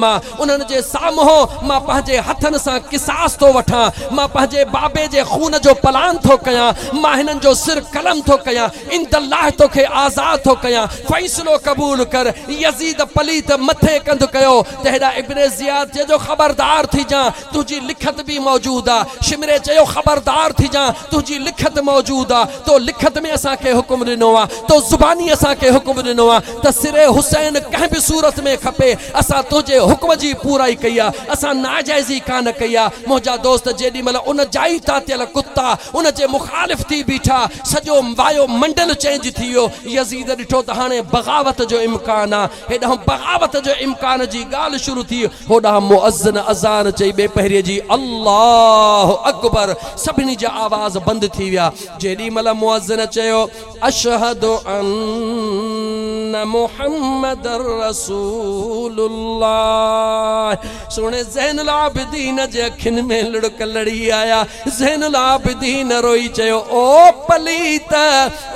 ڪم آ، انهن جي سامهون مان پنهنجي هٿن سان قصاص ٿو وٺان، مان پنهنجي بابي جي خون جو پلان ٿو ڪيان، مان هنن جو سر قلم ٿو ڪيان، عند الله توکي آزاد ٿو ڪيان، فيصلو قبول ڪر. يزيد پليت مٿي ڪنڌ ڪيو ته هيڏانهن ابن زياد چئجو خبردار ٿيجان، تنهنجي لکت به موجود آ. شمري چيو خبردار ٿيجان، تنهنجي لکت موجود آ، تو لکت ۾ اسان کي حڪم ڏنو آ، تو زباني اسان کي حڪم ڏنو آ ته سر حسين ڪنهن به صورت ۾ کپي، اسان تنهنجي حڪم جي پورائي ڪئي آ، اسان ناجائزي ڪانه ڪئي آ. منهنجا دوست جيڏي مهل ان جا ئي تاتيل ڪتا ان جي مخالف ٿي بيٺا، سڄو وايو منڊل چينج ٿي ويو. يزيد ڏٺو ته هاڻي بغاوت جو امڪان آ. هيڏانهن بغاوت جو امڪان جي ڳالهه شروع ٿي، هوڏانهن مؤذن اذان چئي ٻيپهريء جي الله اڪبر سڀني جا آواز بند ٿي ويا. جيڏي مهل مؤذن چيو اشهد ان محمد رسول الله سهڻي زين العابدين جي اکين ۾ لڙڪ لڙي آيا. زين العابدين روئي چيو او پليت!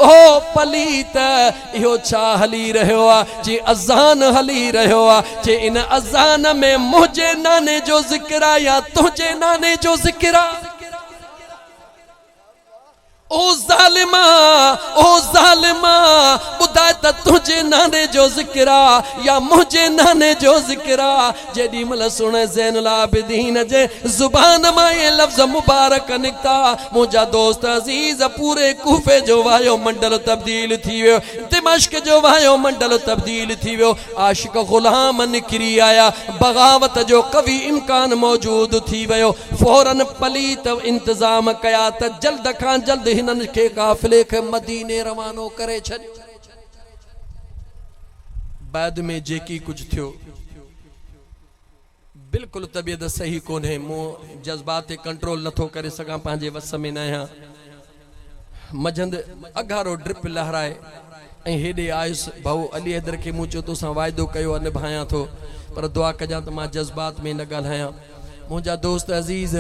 او پليت! اهو ڇا هلي رهيو آ؟ چي اذان هلي رهيو آ. چي ان اذان ۾ منهنجي ناني جو ذڪر آ يا تنهنجي ناني جو ذڪر آ؟ او ظالما! او ظالما! ٻڌاء ته تنهنجي ناني جو ذڪر آ يا منهنجي ناني جو ذڪر آ؟ جيڏي مھل سھڻي زين العابدين جي زبان مان اھي لفظ مبارڪ نڪتا، منھنجا دوست عزيز، پوري ڪوفي جو وايو منڊل تبديل ٿي ويو، دمشق جو وايو منڊل تبديل ٿي ويو، عاشق غلام نڪري آيا، بغاوت جو قوي امڪان موجود ٿي ويو، فورن پليت انتظام ڪيا ته جلد کان جلد ھنن کي قافلي کي مديني روانو ڪري ڇڏ. بعد ۾ جيڪي ڪجهه ٿيو بلڪل طبيعت صحيح ڪونهي مون جذبات تي ڪنٽرول نٿو ڪري سگهان پنهنجي وس ۾ ناهيان منجهند اگهارو ڊرپ لهرائي ۽ هيڏي آيس ڀائو علي حيدر کي مون چيو توسان واعدو ڪيو آهي نڀايان ٿو پر دعا ڪجان ته مان جذبات ۾ نه ڳالهايان منهنجا دوست عزيز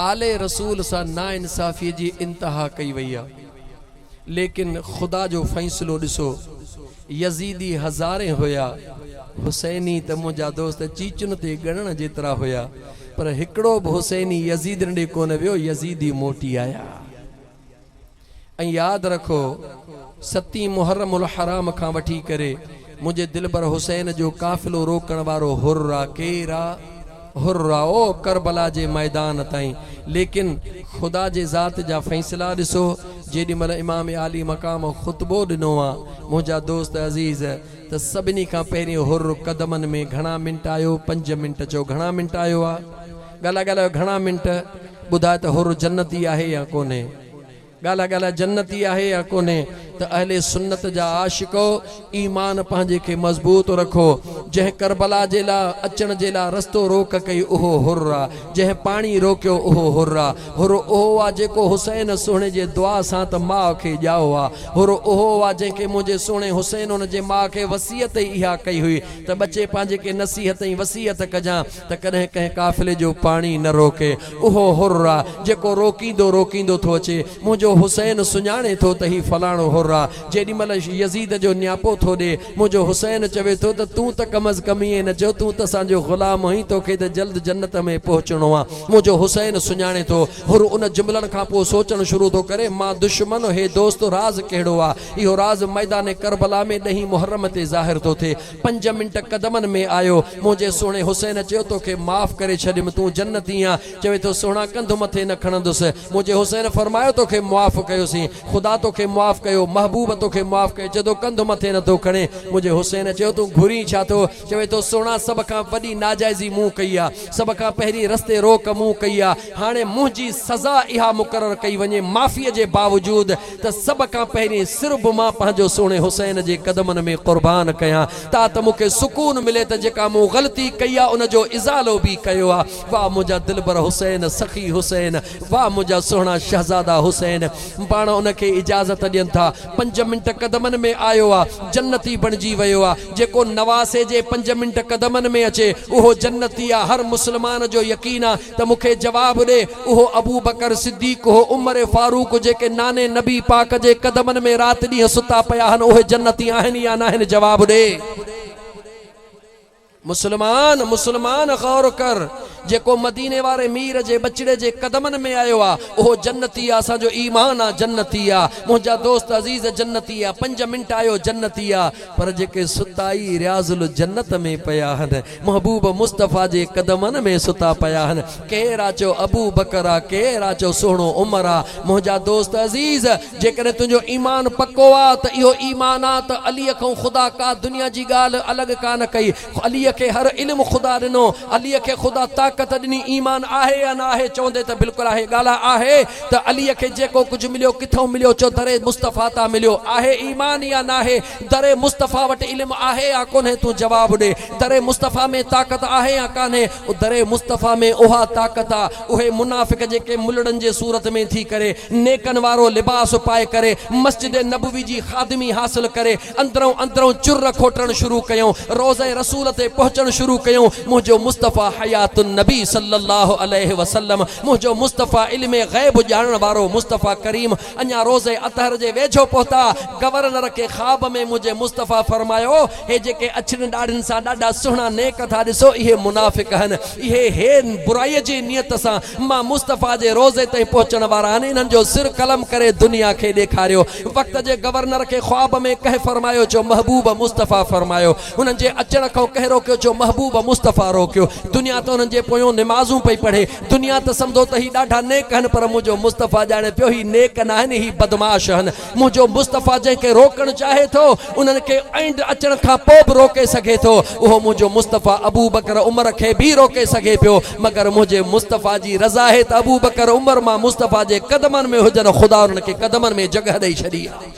آل رسول سان ناانصافي جي انتها ڪئي وئي آهي ليڪن خدا جو فيصلو ڏسو، يزيدي هزارين هيا، حسيني ته منهنجا دوست چيچن تي ڳڻڻ جيترا هيا، پر هڪڙو به حسيني يزيدين ڏي ڪونه ويو، يزيدي موٽي آيا. ۽ ياد رکو ستين محرم الحرام کان وٺي ڪري منهنجي دلبر حسين جو قافلو روڪڻ وارو حر آ، ڪير آ؟ حر آ، او ڪربلا جي ميدان تائين، ليڪن خدا جي ذات جا فيصلا ڏسو، جيڏي مھل امام عالي مقام خطبو ڏنو آ، منهنجا دوست عزيز، ته سڀني کان پهرين حر قدمن ۾ گهڻا منٽ آيو، پنج منٽ، چئو گهڻا منٽ آيو آ؟ ڳالهائي ڳالهايو گهڻا منٽ، ٻڌاء ته حر جنتي آهي يا ڪونهي؟ ڳالهه ڳالهه جنتي آهي يا ڪونهي ته اهل سنت جا عاشقو ايمان پنهنجي کي مضبوط رکو جنهن ڪربلا جي لا اچڻ جي لا رستو روڪ ڪئي اهو حر آ جنهن پاڻي روڪيو اهو حر آ حر اهو آ جيڪو حسين سهڻي جي دعا سان ته ماء کي ڄائو آ حر اهو آ جنهن کي منهنجي سهڻي حسين ان جي ماء کي وصيت ئي اها ڪئي هئي ته ٻچي پنهنجي کي نصيحت ۽ وصيت ڪجان ته ڪڏهن ڪنهن قافلي جو پاڻي نه روڪي. اهو حر آ، جيڪو روڪيندو روڪيندو ٿو اچي. منهنجو حسين سڃاڻي ٿو ته هي فلاڻو حر آ. جيڏي مهل يزيد جو نياپو ٿو ڏي، منهنجو حسين چوي ٿو ته تون ته ڪم از ڪم ائين نه چئو، تون ته اسان جو غلام آهين، توکي ته جلد جنت ۾ پهچڻو آ. منهنجو حسين سڃاڻي ٿو. حر ان جملن کان پوء سوچڻ شروع ٿو ڪري، مان دشمن، هي دوست، راز ڪهڙو آ؟ اهو راز ميدان ڪربلا ۾ ڏهين محرم تي ظاهر ٿو ٿئي. پنج منٽ قدمن ۾ آيو. منهنجي سهڻي حسين چيو، توکي معاف ڪري ڇڏيم، تون جنتي آن. چوي ٿو، سهڻا ڪنڌ مٿي نه کڻندس. منهنجي حسين فرمايو، توکي معاف ڪيوسين. خدا توکي معاف ڪيو، محبوب توکي معاف ڪيو. چئي ٿو، ڪنڌ مٿي نه ٿو کڻي. منهنجي حسين چيو، تون گهرين ڇا ٿو؟ چوي ٿو، سهڻا سڀ کان وڏي ناجائزي مون ڪئي آ. سڀ کان پهرين رستي روڪ مون ڪئي آ. هاڻي منهنجي سزا اها مقرر ڪئي وڃي، معافيء جي باوجود، ته سڀ کان پهرين سر به مان پنهنجو سهڻي حسين جي قدمن ۾ قربان ڪيان تا ته مون کي سڪون ملي ته جيڪا مون غلطي ڪئي آ ان جو ازالو به ڪيو آ. واه منهنجا دلبر حسين، سخي حسين، واه منهنجا سهڻا شهزادا حسين. پاڻ ان کي اجازت ڏين ٿا. پنج منٽ قدمن ۾ آيو آ، جنتي بڻجي ويو آ. جيڪو نواسي جي پنج منٽ قدمن ۾ اچي اهو جنتي آ. هر مسلمان جو يقين آ ته مون کي جواب ڏي، اهو ابوبڪر صديق هو، عمر فاروق جيڪي ناني نبي پاڪ جي قدمن ۾ رات ڏينهن ستا پيا هن اهي جنتي آهن يا ناهن جواب ڏي. مسلمان مسلمان غور ڪر جيڪو مديني واري مير جي ٻچڙي جي قدمن ۾ آيو آ اهو جنتي آ اسان جو ايمان آ جنتي آ منهنجا دوست عزيز جنتي آ پنج منٽ آيو جنتي آ پر جيڪي ستا ئي رياض الجنت ۾ پيا هن محبوب مصطفيٰ جي قدمن ۾ ستا پيا هن ڪير آ چئو ابوبڪر آ ڪير آ چئو سهڻو عمر آ منهنجا دوست عزيز جيڪڏهن تنهنجو ايمان پڪو آ ته اهو ايمان آ ته عليء کان خدا ڪا دنيا جي ڳالهه الڳ ڪانه ڪئي. عليء کي هر علم خدا ڏنو. عليء کي خدا طاقت ڏني. ايمان آهي يا نه آهي؟ چوندي ته بلڪل آهي. ڳالهه آهي ته عليء کي جيڪو ڪجهه مليو ڪٿئون مليو؟ چئو در مصطفيٰ تان مليو. آهي ايمان يا ناهي؟ در مصطفيٰ وٽ علم آهي يا ڪونهي؟ تون جواب ڏي. در مصطفيٰ ۾ طاقت آهي يا ڪانهي؟ در مصطفيٰ ۾ اها طاقت آ. اهي منافق جيڪي ملڙن جي صورت ۾ ٿي ڪري نيڪن وارو لباس پائي ڪري مسجد نبوي جي خادمي حاصل ڪري اندرئون اندرئون چر کوٽڻ شروع ڪيائون روضه رسول تي پهچڻ شروع ڪيائون منهنجو مصطفيٰ حيات النبي صلي الله عليه وسلم منهنجو مصطفيٰ علم غيب ڄاڻڻ وارو مصطفيٰ ڪريم اڃا روضه اطهر جي ويجهو پهتا، گورنر کي خواب ۾ منهنجي مصطفيٰ فرمايو، هي جيڪي اڇڙين ڏاڙهين سان ڏاڍا سهڻا نيڪ ٿا ڏسو، اهي منافق هن، اهي هي برائيء جي نيت سان مان مصطفيٰ جي روضي تائين پهچڻ وارا آهن، انهن جو سر قلم ڪري دنيا کي ڏيکاريو. وقت جي گورنر کي خواب ۾ ڪنهن فرمايو؟ چيو، محبوب مصطفيٰ فرمايو. انهن جي اچڻ کان ڪنهن روڪيو؟ چيو، محبوب مصطفيٰ روڪيو. دنيا ته انهن جي پويون نمازون پئي پڙهي. دنيا ته سمجهو ته هي ڏاڍا نيڪ هن پر منهنجو مصطفيٰ ڄاڻي پيو هي نيڪ ناهن هي بدمعاش هن. منهنجو مصطفيٰ جنهن کي روڪڻ چاهي ٿو انهن کي اينڊ اچڻ کان پوء به روڪي سگهي ٿو. اهو منهنجو مصطفيٰ ابوبڪر عمر کي به روڪي سگهي پيو مگر منهنجي مصطفيٰ جي رضا آهي ته ابوبڪر عمر مان مصطفيٰ جي قدمن ۾ هجن خدا انهن کي قدمن ۾ جڳهه ڏئي ڇڏي آهي.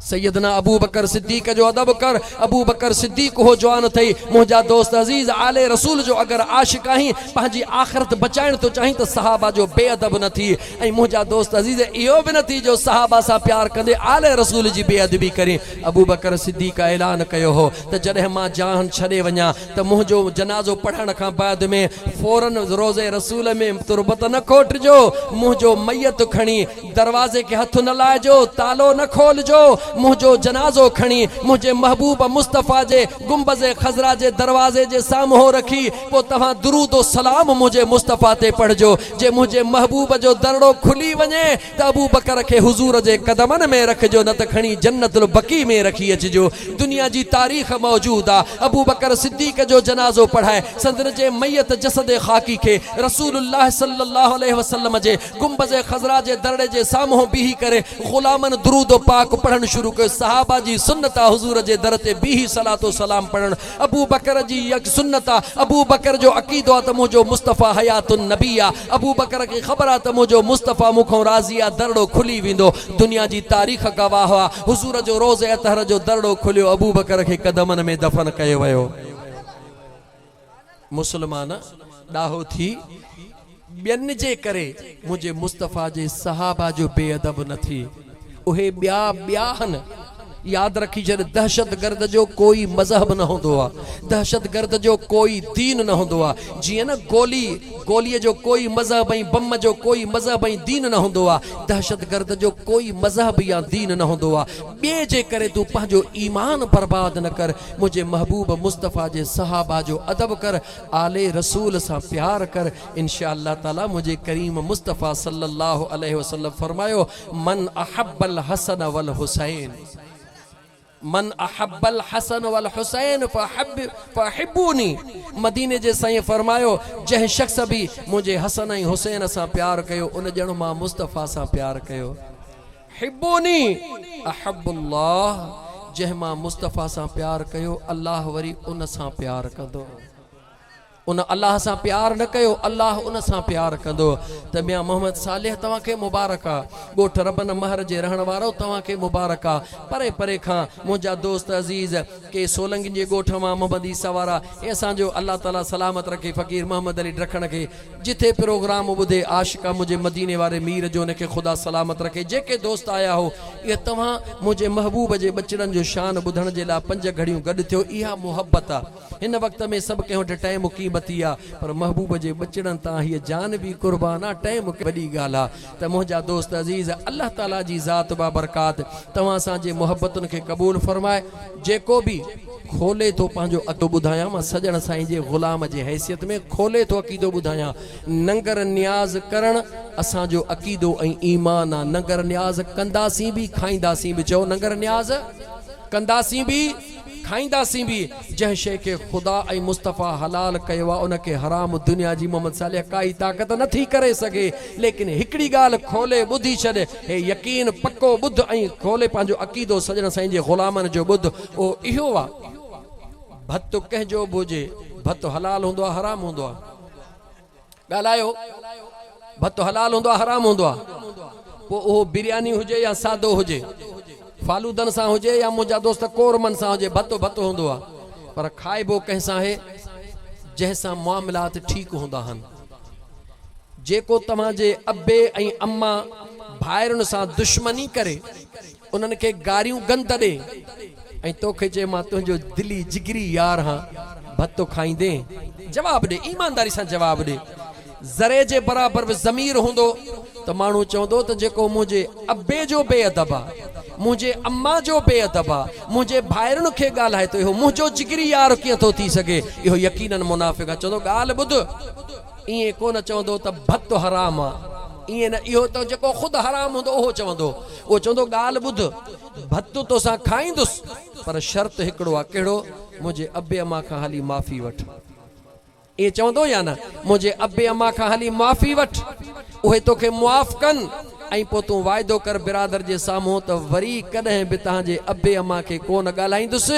سيدنا ابوبڪر صديق جو ادب ڪر، ابوبڪر صديق اهو جوان اٿئي، منهنجا دوست عزيز آل رسول جو اگر عاشق آهين، پنهنجي آخرت بچائڻ ٿو چاهين ته صحابه جو بي ادب نه ٿي ۽ منهنجا دوست عزيز اهو به نه ٿي جو صحابه سان پيار ڪندي آل رسول جي بي ادبي ڪرين. ابوبڪر صديق اعلان ڪيو هو ته جڏهن مان جان ڇڏي وڃان ته منهنجو جنازو پڙهڻ کان بعد ۾ فوراً روضي رسول ۾ تربت نه کوٽجو، منهنجو ميت کڻي دروازي کي هٿ نه لائجو، تالو نه کولجو، منهنجو جنازو کڻي منهنجي محبوب مصطفيٰ جي گنبذ خضرا جي دروازي جي سامهون رکي پوء توهان درود و سلام منهنجي مصطفيٰ تي پڙهجو، جي منهنجي محبوب جو درڙو کلي وڃي ته ابوبڪر کي حضور جي قدمن ۾ رکجو نه ته کڻي جنت البقيع ۾ رکي اچجو. دنيا جي تاريخ موجود آ، ابوبڪر صديق جو جنازو پڙهائي سندن جي ميت جسد خاڪي کي رسول الله صلي الله عليه وسلم جي گنبذ خضرا جي درڙي جي سامهون بيهي ڪري غلامن درود پاڪ پڙهڻ شروع ڪيو. صحابه جي سنت آ حضور جي در تي بيهي صلوة و سلام پڙهڻ. ابوبڪر جي سنت آ. ابوبڪر جو عقيدو آ ته منهنجو مصطفيٰ حيات النبي آ. ابوبڪر کي خبر آ ته منهنجو مصطفيٰ مون کان راضي آ درڙو کلي ويندو. دنيا جي تاريخ گواهه آ. حضور جو روض اطهر جو درڙو کليو ابوبڪر کي قدمن ۾ دفن ڪيو ويو. مسلمان ڏاهو ٿي ٻين جي ڪري منهنجي مصطفيٰ جي صحابه جو بي ادب نه ٿي. اهي ٻيا ٻيا هن. ياد رکي ڇڏ دهشت گرد جو ڪوئي مذهب نه هوندو آ. دهشت گرد جو ڪوئي دين نه هوندو آ. جيئن نه گولي گولي جو ڪوئي مذهب ۽ بم جو ڪوئي مذهب ۽ دين نه هوندو آ. دهشت گرد جو ڪوئي مذهب يا دين نه هوندو آ. ٻئي جي ڪري تون پنهنجو ايمان برباد نه ڪر. منهنجي محبوب مصطفيٰ جي صحابه جو ادب ڪر، آل رسول سان پيار ڪر، ان شاء الله تعاليٰ منهنجي ڪريم مصطفيٰ صلّي الله عليه وسلّم فرمايو، من احب الحسن والحسين من احب الحسن والحسين فاحبوني مديني جي سائين فرمايو، جنهن شخص به منهنجي حسن ۽ حسين سان پيار ڪيو ان ڄڻ مان مصطفيٰ سان پيار ڪيو. حبوني احب الله جنهن مان مصطفيٰ سان پيار ڪيو الله وري ان سان پيار ڪندو. ان الله سان پيار نه ڪيو الله ان سان پيار ڪندو ته ميان محمد صالح توهان کي مبارڪ آ ڳوٺ ربن مهر جي رهڻ وارؤ توهان کي مبارڪ آ پري پري کان منهنجا دوست عزيز ڪي سولنگين جي ڳوٺ مان محمد عيسيٰ وارا ۽ اسان جو الله تعالي سلامت رکي فقير محمد علي ڊکڻ کي جٿي پروگرام ٻڌي عاشق آ منهنجي مديني واري مير جو ان کي خدا سلامت رکي جيڪي دوست آيا هو اهي توهان منهنجي محبوب جي ٻچڙن جو شان ٻڌڻ جي لاء پنج گهڙيون گڏ ٿيو اها محبت آ هن وقت ۾ سڀ ڪنهن وٽ ٽائيم قيمتي آ پر محبوب جي ٻچڙن تان هيء جان به قربان آ ٽائيم وڏي ڳالهه آ ته منهنجا دوست عزيز الله تعالي جي ذات بابرڪات توهان سان جي محبتن کي قبول فرمائي جيڪو به. کولي ٿو پنهنجو عقيدو ٻڌايان، مان سڄڻ سائين جي غلام جي حيثيت ۾ کولي ٿو عقيدو ٻڌايان. ننگر نياز ڪرڻ اسان جو عقيدو ۽ ايمان آ. ننگر نياز ڪنداسين به کائينداسين به. چئو ننگر نياز ڪنداسين به کائينداسين به. جنهن شيء کي خدا ۽ مصطفيٰ حلال ڪيو آ ان کي حرام دنيا جي محمد صالح ڪائي طاقت نه ٿي ڪري سگهي. ليڪن هڪڙي ڳالهه کولي ٻڌي ڇڏ، هي يقين پڪو ٻڌ ۽ کولي پنهنجو عقيدو سڄڻ سائين جي غلامن جو ٻڌ، اهو اهو آ، ڀت ڪنهن جو به هجي، ڀت حلال هوندو آ حرام هوندو آ؟ ڳالهايو، ڀت حلال هوندو آ حرام هوندو آ؟ پوء اهو برياني هجي يا سادو هجي، فالودن سان هجي يا منهنجا دوست قورمن سان هجي، ڀت ڀت هوندو آ، پر کائبو ڪنهن سان آهي؟ جنهن سان معاملات ٺيڪ هوندا آهن. جيڪو توهان جي ابي ۽ اما ڀائرن سان دشمني ڪري، انهن کي گاريون گند ڏي ۽ توکي چئي مان تنهنجو دلي جگري يار هان، ڀتو کائيندين؟ جواب ڏي، ايمانداري سان جواب ڏي. ذري جي برابر به ضمير هوندو ته ماڻهو چوندو ته جيڪو منهنجي ابي جو بي ادب آ، منهنجي اما جو بي ادب آ، منهنجي ڀائرن کي ڳالهائي ٿو، اهو منهنجو جگري يار ڪيئن ٿو ٿي سگهي؟ اهو يقيناً منافق آ. چوندو ڳالهه ٻڌ. ائين ڪونه چوندو ته ڀت حرام آ، ائين نه، اهو ته جيڪو خود حرام هوندو اهو چوندو. اهو چوندو ڳالهه ٻڌ، ڀت توسان کائيندس پر شرط هڪڙو آ، ڪهڙو؟ منهنجي ابي امان کان هلي معافي وٺ. ائين چوندو يا نه؟ منهنجي ابي امان کان هلي معافي وٺ، اهي توکي معاف ڪن ۽ پوء تون واعدو ڪر برادر جي سامهون ته وري ڪڏهن به توهان جي ابي امان کي ڪونه ڳالهائيندس،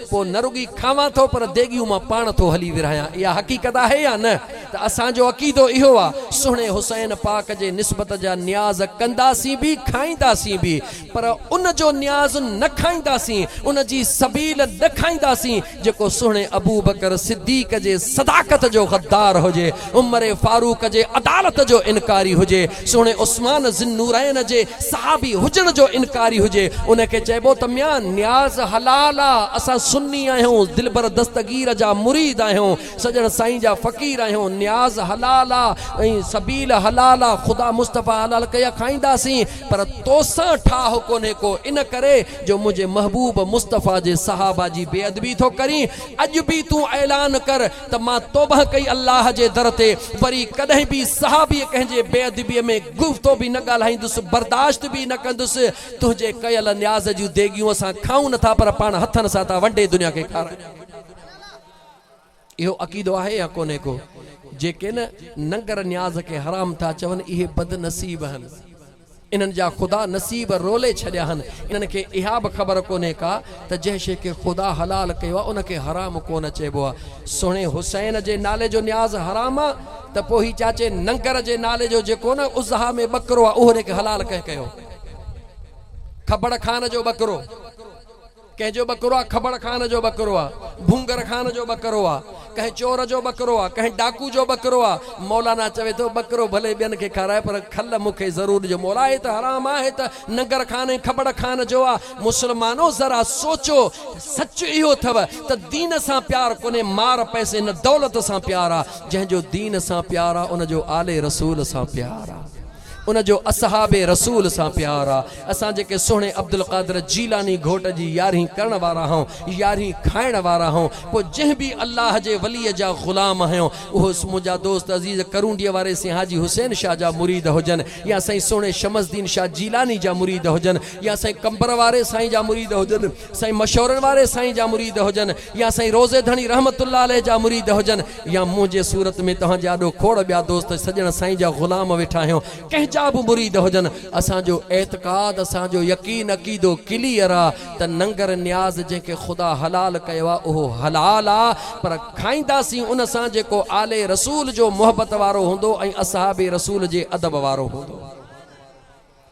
پوء نه رڳي کاوان ٿو پر ديڳيون مان پاڻ ٿو هلي ورهايان. اها حقيقت آهي يا نه ته اسان جو عقيدو اهو آ، سهڻي حسين پاڪ جي نسبت جا نياز ڪنداسين به کائينداسين به پر ان جو نياز نه کائينداسين، ان جي سبيل نه کائينداسين جيڪو سهڻي ابوبڪر صديق جي صداقت جو غدار هجي، عمر فاروق جي عدالت جو انڪاري هجي، سهڻي عثمان ذوالنورين جي صحابي هجڻ جو انڪاري هجي، ان کي چئبو ته ميان نياز حلال آ، اسان سني آهيون، دلبر دستگير جا مريد آهيون، سڄڻ سائين جا فقير آهيون، نياز حلال آ ۽ سبيل حلال آ، خدا مصطفيٰ حلال ڪئي آ کائينداسين، پر توسان ٺاهه ڪونهي ڪو، ان ڪري جو منهنجي محبوب مصطفيٰ جي صحابه جي بي ادبي ٿو ڪرين، اڄ به تون اعلان ڪر ته مان توبه ڪئي الله جي در تي، وري ڪڏهن به صحابيء ڪنهن جي بي ادبيء ۾ گفتو به نه ڳالهائيندس، برداشت به نه ڪندس، تنهنجي ڪيل نياز جون ديڳيون اسان کائون نٿا پر پاڻ هٿن سان ٿا ونڊي دنيا کي کارايون. اهو عقيدو آهي يا ڪونهي ڪو؟ جيڪي نه ننگر نياز کي حرام ٿا چون اهي بدنصيب آهن. انهن جا خدا نصيب رولي ڇڏيا آهن. انهن کي اها به خبر ڪونهي ڪا ته جنهن شيء کي خدا حلال ڪيو آهي ان کي حرام ڪونه چئبو آهي. سهڻي حسين جي نالي جو نياز حرام آهي ته پوء هي چاچي ننگر جي نالي جو جيڪو نه اضحيٰ ۾ ٻڪرو آهي اهو ان کي حلال ڪنهن ڪيو؟ کبڙ خان جو ٻڪرو. ڪنهن جو ٻڪرو آ، کبڙ خان جو ٻڪرو آ، ڀونگر خان جو ٻڪرو آ، ڪنهن چور جو ٻڪرو آ، ڪنهن ڊاڪو جو ٻڪرو آ. مولانا چوي ٿو، ٻڪرو ڀلي ٻين کي کارائي پر کل مون کي ضرور ڏجو. مولا هي ته حرام آهي ته ننگر خان ۽ کبڙ خان جو آ. مسلمانو ذرا سوچو، سچ اهو اٿو ته دين سان پيار ڪونهي، مار پئسي نه دولت سان پيار آ. جنهن جو دين سان پيار آ، ان جو آل رسول سان پيار آ. ان جو اصحاب رسول سان پيار آ. اسان جيڪي سهڻي عبدالقادر جيلاني گهوٽ جي يارهين ڪرڻ وارا آهيون، يارهين کائڻ وارا آهيون، پوء جنهن به الله جي ولي جا غلام آهيون، اهو منهنجا دوست عزيز ڪرونڊيء واري سائين حاجي حسين شاهه جا مريد هجن يا سائين سهڻي شمس الدين شاهه جيلاني جا مريد هجن يا سائين قمبر واري سائين جا مريد هجن، سائين مشورن واري سائين جا مريد هجن يا سائين روضي ڌڻي رحمت الله عليه جا مريد هجن يا منهنجي صورت ۾ توهان جي آڏو کوڙ ٻيا دوست سڄڻ سائين جا غلام ويٺا آهيون ڪنهن جا به مريد هجن اسان جو اعتقاد اسان جو يقين عقيدو ڪليئر آ ته ننگر نياز جنهن کي خدا حلال ڪيو آ اهو حلال آ پر کائينداسين ان سان جيڪو آل رسول جو محبت وارو هوندو ۽ اصحاب رسول جي ادب وارو هوندو.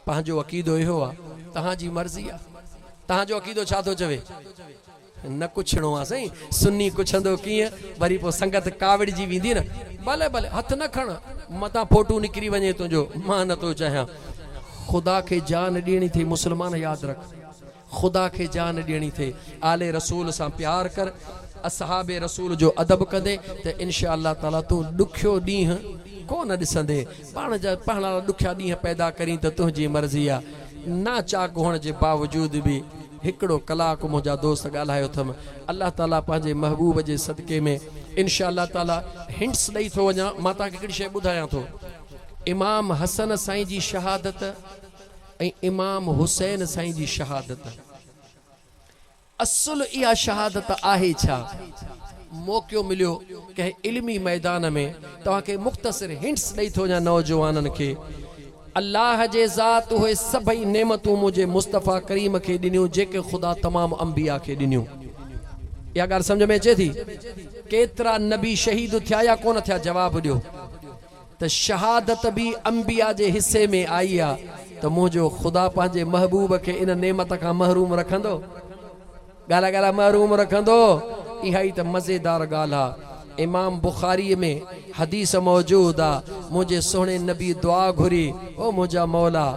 پنهنجو عقيدو اهو آ، توهان جي مرضي آ. توهان جو عقيدو ڇا ٿو چوي؟ نه ڪڇڻو آ سائين، سني ڪڇندو ڪيئن؟ وري پوء سنگت ڪاوڙجي ويندي نه. ڀلي ڀلي هٿ نه کڻ، متان فوٽو نڪري وڃي تنهنجو، مان نه ٿو چاهيان. خدا کي جان ڏيڻي ٿئي مسلمان ياد رک. خدا کي جان ڏيڻي ٿئي، آل رسول سان پيار ڪر، اصحاب رسول جو ادب ڪندين ته انشاء الله تعاليٰ تون ڏکيو ڏينهن ڪو نه ڏسندين، پاڻ جا پاڻ لاء ڏکيا ڏينهن پيدا ڪرين ته تنهنجي مرضي آ. ناچاڪ هئڻ جي باوجود به هڪڙو ڪلاڪ منهنجا دوست ڳالهايو اٿم. الله تعالي پنهنجي محبوب جي صدقي ۾ انشاء الله تعالي هنٽس ڏئي ٿو وڃان. مان توهان کي هڪڙي شيء ٻڌايان ٿو. امام حسن سائين جي شهادت ۽ امام حسين سائين جي شهادت. اصل اها شهادت آهي ڇا؟ موقعو مليو ڪنهن علمي ميدان ۾ توهان کي مختصر هنٽس ڏئي ٿو وڃان نوجوانن کي الله جي ذات اهي سڀئي نعمتون منهنجي مصطفيٰ ڪريم کي ڏنيون جيڪي خدا تمام انبياء کي ڏنيون. اها ڳالهه سمجهه ۾ اچي ٿي؟ ڪيترا نبي شهيد ٿيا يا ڪونه ٿيا جواب ڏيو. ته شهادت به انبياء جي حصي ۾ آئي آ ته منهنجو خدا پنهنجي محبوب کي ان نعمت کان محروم رکندو؟ ڳالهه ڳالهه محروم رکندو؟ اها ئي ته مزيدار ڳالهه آ. امام بخاري ۾ حديث موجود آ، منهنجي سهڻي نبي دعا گهري، او منهنجا مولا!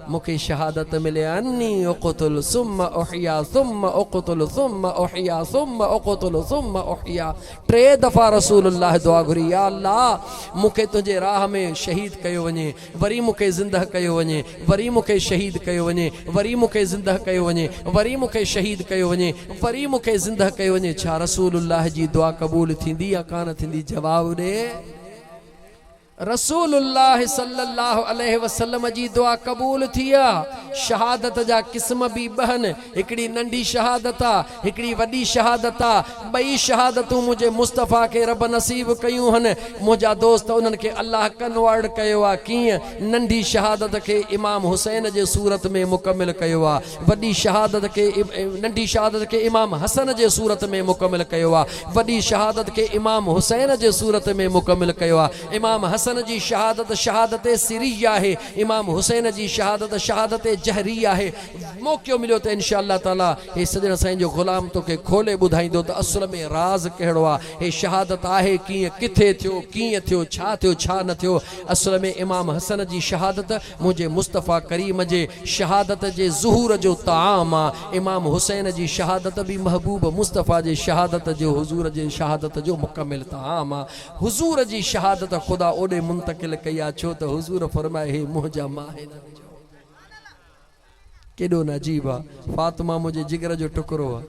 مون کي شهادت ملي، اني اقتل ثم احيا ثم اقتل ثم احيا ثم اقتل ثم احيا ٽي دفعا رسول الله دعا گهري، يا الله! مون کي تنهنجي راهه ۾ شهيد ڪيو وڃي، وري مون کي زندهه ڪيو وڃي، وري مون کي شهيد ڪيو وڃي، وري مون کي زندهه ڪيو وڃي، وري مون کي شهيد ڪيو وڃي، وري مون کي زندهه ڪيو وڃي. ڇا رسول الله جي دعا قبول ٿيندي يا ڪانه ٿيندي؟ جواب ڏي. رسول الله صلي الله عليه وسلم جي دعا قبول ٿي آ. شهادت جا قسم به ٻه هن، هڪڙي ننڍي شهادت آ، هڪڙي وڏي شهادت آ. ٻئي شهادتون منهنجي مصطفيٰ کي رب نصيب ڪيون هن. منهنجا دوست انهن کي الله ڪنورٽ ڪيو آ. ڪيئن؟ ننڍي شهادت کي امام حسين جي صورت ۾ مڪمل ڪيو آ. وڏي شهادت کي ننڍي شهادت کي امام حسن جي صورت ۾ مڪمل ڪيو آ. وڏي شهادت کي امام حسين جي صورت ۾ مڪمل ڪيو آ. امام حسن جي شهادت شهادت سري آهي، امام حسين جي شهادت شهادت جهري آهي. موقعو مليو ته انشاء الله تعالي هي سڄڻ سائين جو غلام توکي کولي ٻڌائيندو ته اصل ۾ راز ڪهڙو آ، هي شهادت آهي ڪيئن، ڪٿي ٿيو، ڪيئن ٿيو، ڇا ٿيو، ڇا نه ٿيو. اصل ۾ امام حسن جي شهادت منهنجي مصطفيٰ ڪريم جي شهادت جي ظهور جو طعام آ، امام حسين جي شهادت به محبوب مصطفيٰ جي شهادت جي حضور جي شهادت جو مڪمل طعام آ. حضور جي شهادت خدا اوڏي منتقل ڪئي آ ڇو ته حضور فرمايو هي منهنجا مان هنن جو. ڪيڏو نه عجيب آ فاطمه منهنجي جگر جو ٽڪرو آ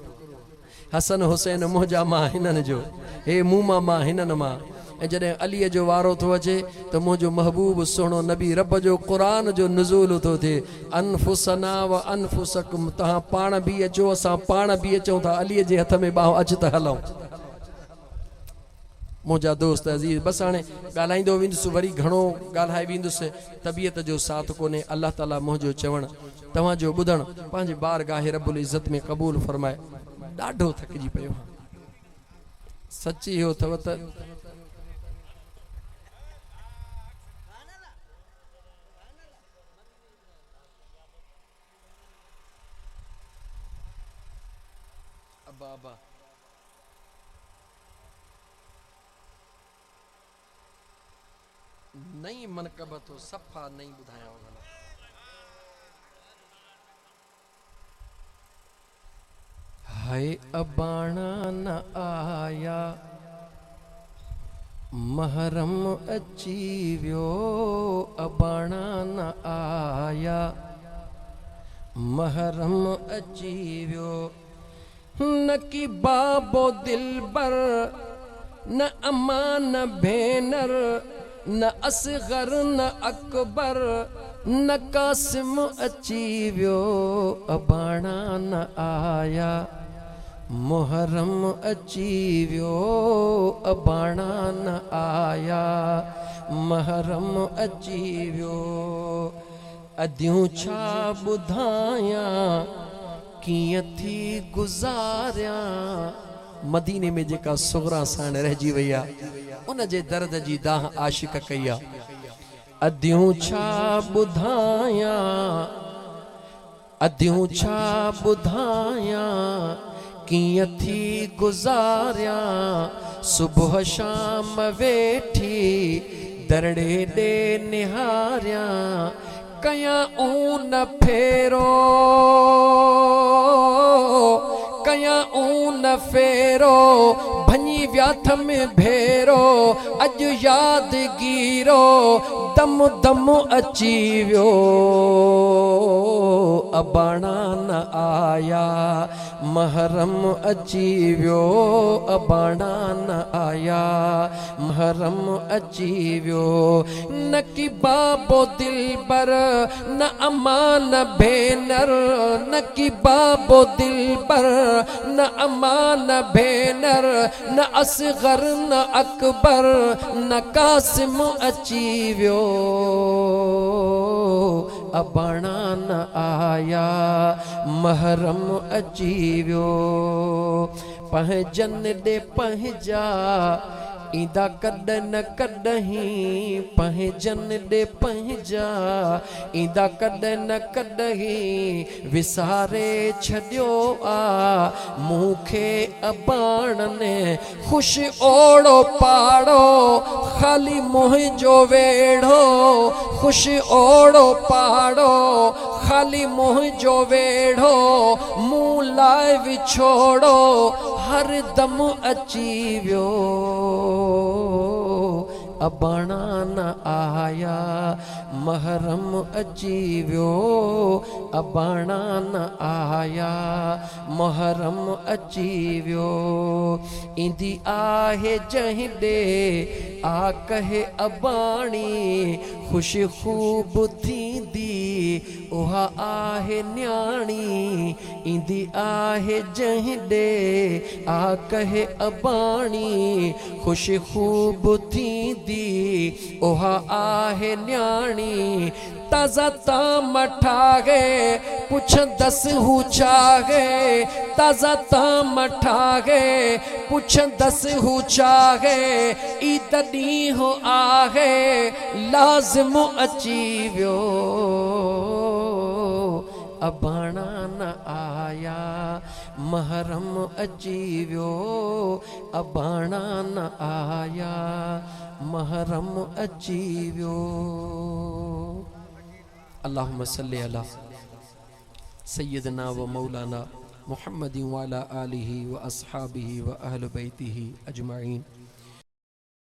حسن حسين منهنجا مان هنن جو هي مون مان مان هنن مان ۽ جڏهن علي جو وارو ٿو اچي ته منهنجو محبوب سهڻو نبي رب جو قرآن جو نزول ٿو ٿئي انفسنا و انفسڪم توهان پاڻ به اچو اسان پاڻ به اچون ٿا علي جي هٿ ۾ ٻانهن اچ ته هلون. منهنجا دوست عزيز بس هاڻي ڳالهائيندو ويندس وري گهڻو ڳالهائي ويندس طبيعت جو ساٿ ڪونهي الله تعالي منهنجو چوڻ توهان جو ٻڌڻ پنهنجي بارگاهه رب العزت ۾ قبول فرمائي ڏاڍو ٿڪجي پيو هان سچ اهو اٿو ته ابا ابا نئين منقبت هو صفا نئين ٻڌايانو ڀلا. هاء اباڻا نه آيا محرم اچي ويو اباڻا نه آيا محرم اچي ويو. نه ڪي بابو دلبر، نه امان نه ڀينر، نه اصغر نه اڪبر، نه قاسم اچي ويو اباڻا نه آيا، محرم اچي ويو اباڻا نه آيا، محرم اچي ويو. اديون ڇا ٻڌايان ڪيئن ٿي گذاريان. مديني ۾ جيڪا صغريٰ ساڻ رهجي وئي آ، ان جي درد جي دانهن عاشق ڪئي آ. اديون ڇا ٻڌايان، اديون ڇا ٻڌايان، ڪيئن ٿي گذاريان. صبح شام ويٺي درڙي ڏي نهاريان. ڪيان اون ڦيرو، ڪيان اون ڦيرو، ڀڃي व्याथम भेरो अॼु यादगीरो दम दम अची वियो। अबाणा न आया महरम अची वियो, अबाणा न आया महरम अची वियो। न की बाबो दिलबर न अम्मा न भेनर, न की बाबो दिलबर न अम्मा न भेनर, न असगर न अकबर न कासिम अची वियो। अबाणा न आया महरम अची वियो। पंहिंजनि ॾे पंहिंजा ईंदा कॾहिं न कॾहिं, पंहिंजनि ॾे पंहिंजा ईंदा कॾहिं न कॾहिं, विसारे छॾियो आ मूंखे अबाणनि। ख़ुशि ओड़ो पाड़ो ख़ाली मुंहिंजो वेड़ो, ख़ुशि ओड़ो पाड़ो ख़ाली मुंहिंजो वेड़ो, मूं लाइ विछोड़ो हर दम अची वियो। अबाणा न आया महरम अची वियो, अबाणा न आया महरम अची वियो। ईंदी आहे जंहिं ॾे आ कहे अबाणी, ख़ुशि ख़ूब थींदी उहा आहे नियाणी। ईंदी आहे जंहिं ॾे आ कहे अबाणी, ख़ुशि ख़ूब थींदी उहा आहे नियाणी। ताज़ा ताम ठाहे पुछंदसि हू छाहे, ताज़ा ताम ठाहे पुछंदसि हू छाहे, ईद ॾींहुं आहे लाज़िम अची वियो। अबाणा न आया महरम अची वियो, अबाणा न आया महरम अची वियो। अल्लाहुम्मा सल्ली अला सय्यदना व मौलाना मुहम्मद व अला आलिहि व अस्हाबिहि व अहल बैतिहि अजमईन।